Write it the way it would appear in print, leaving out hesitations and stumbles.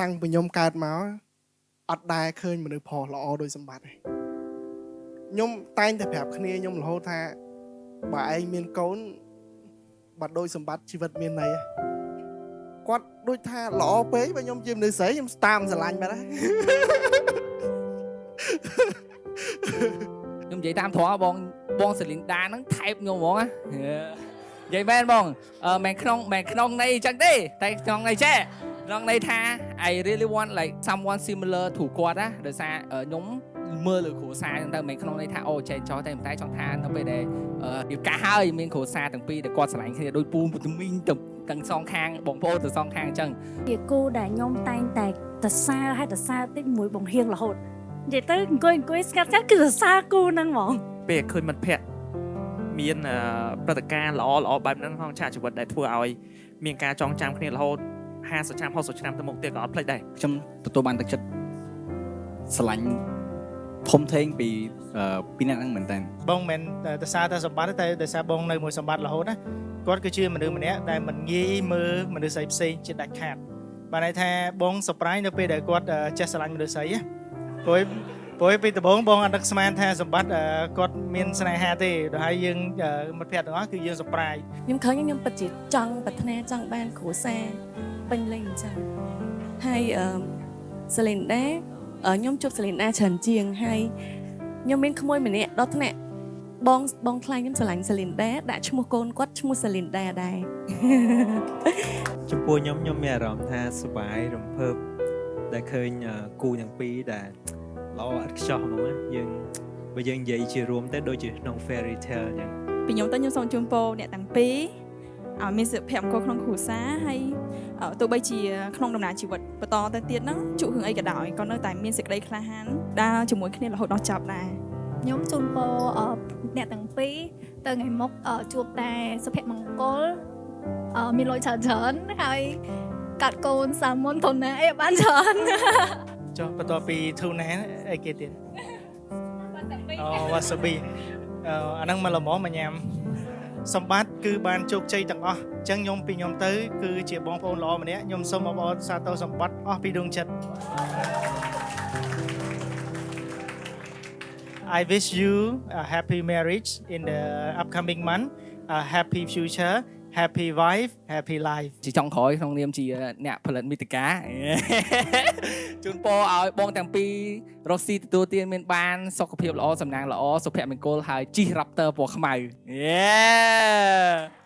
តាំងពីខ្ញុំកើតមកអត់ដែលឃើញមនុស្សប្រុសល្អដូចសម្បត្តិទេខ្ញុំតែងតែប្រាប់គ្នាខ្ញុំរហូតថាបើឯងមានកូនបើដូចសម្បត្តិជីវិតមានន័យហ៎គាត់ដូចថាល្អពេកបើខ្ញុំជាមនុស្សស្រីខ្ញុំស្តាមស្រឡាញ់បាត់ហើយ ខ្ញុំនិយាយតាមត្រង់បងបងសេលីនដាហ្នឹងថែបខ្ញុំហ្មងណានិយាយមែនបងអឺមិនក្នុងមិនក្នុងន័យអញ្ចឹងទេតែក្នុងន័យចេះក្នុងន័យថា I really want like someone similar to គាត់ណាដោយសារខ្ញុំមើលលើគ្រួសារហ្នឹងទៅមិនក្នុងន័យថាអូចេះចោះតែប៉ុន្តែចង់ថានៅពេលដែលរៀបការហើយមានគ្រួសារទាំងពីរដែលគាត់ស្រឡាញ់គ្នាដូចពូពូមីងទាំងសងខាងបងប្អូនទាំងសងខាងអញ្ចឹង ជាគូដែលខ្ញុំតែងតែតសើហើយតសើតិចមួយបង្ហៀងរហូតនិយាយទៅអង្គុយអង្គុយស្ងាត់ស្ងាត់គឺសរសើរគូហ្នឹងហ្មង ពេលឃើញមិត្តភ័ក្តិមានព្រឹត្តិការណ៍ល្អល្អបែបហ្នឹងក្នុងឆាកជីវិតដែលធ្វើឲ្យមានការចងចាំគ្នារហូត50ឆ្នាំ60ឆ្នាំទៅមុខទៀតក៏អត់ភ្លេចដែរ ខ្ញុំទទួលបានទឹកចិត្តស្រឡាញ់ធំធេងពីពីអ្នកហ្នឹងមែនតើ បងមិនមែនតែសារតែសម្បត្តិទេតែដោយសារបងនៅមួយសម្បត្តិរហូតណាគាត់គឺជាមនុស្សម្នាក់ដែលមិនងាយមើលមនុស្សស្រីផ្សេងជាដាច់ខាតបានន័យថាបង surprise នៅពេលដែលគាត់ចេះស្រឡាញ់មនុស្សស្រីណាព្រោះព្រោះពីដំបូងបងអត់នឹកស្មានថាសម្បត្តិគាត់មានស្នេហាទេដល់ហើយយើងមិត្តភក្តិទាំងអស់គឺយើង surprise ខ្ញុំឃើញខ្ញុំពិតជាចង់ប្រាថ្នាចង់បានគ្រួសារពេញលេញអញ្ចឹងហើយអឺសេលីនដាខ្ញុំជួបសេលីនដាច្រើនជាងហើយខ្ញុំមានក្មួយម្នាក់ដល់ថ្នាក់បងបងថ្លៃខ្ញុំស្រឡាញ់សេលីនដាដាក់ឈ្មោះកូនគាត់ឈ្មោះសេលីនដាដែរ ចំពោះខ្ញុំខ្ញុំមានអារម្មណ៍ថាសប្បាយរំភើបដែលឃើញគូទាំងពីរដែលល្អឥតខ្ចោះហ្មងណាយើងបើយើងនិយាយជារួមទៅដូចជាក្នុង fairy tale អញ្ចឹង ពីខ្ញុំទៅខ្ញុំសូមជូនពរអ្នកទាំងពីរឲ្យមានសុភមង្គលក្នុងគ្រួសារហើយទោះបីជាក្នុងដំណើរជីវិតបន្តទៅទៀតហ្នឹងជួបរឿងអីក៏ដោយក៏នៅតែមានសេចក្តីក្លាហានដើរជាមួយគ្នារហូតដល់ចប់ដែរ ខ្ញុំជូនពរអ្នកទាំងពីរទៅថ្ងៃមុខជួបតែសុភមង្គលមានលុយច្រើនច្រើនហើយកាត់កូនសាមុនធូណាអីឲ្យបានច្រើន ចុះបន្ទាប់ពី tuna អីគេទៀតអូ wasabi អាហ្នឹងមកល្មមមកញ៉ាំសម្បត្តិគឺបានជោគជ័យទាំងអស់អញ្ចឹងខ្ញុំពីខ្ញុំទៅគឺជាបងប្អូនល្អម្នាក់ខ្ញុំសូមអបអរសាទរសម្បត្តិអស់ពីដួងចិត្ត I wish you a happy marriage in the upcoming month, a happy future, happy wife, happy life. ជាចុងក្រោយក្នុងនាមជាអ្នកផលិតមិត្តការ ជូនពរឲ្យបងទាំងពីររស់ស៊ីទទួលទានមានបានសុខភាពល្អសំណាងល្អសុភមង្គលហើយជិះ Raptor ពណ៌ខ្មៅយេ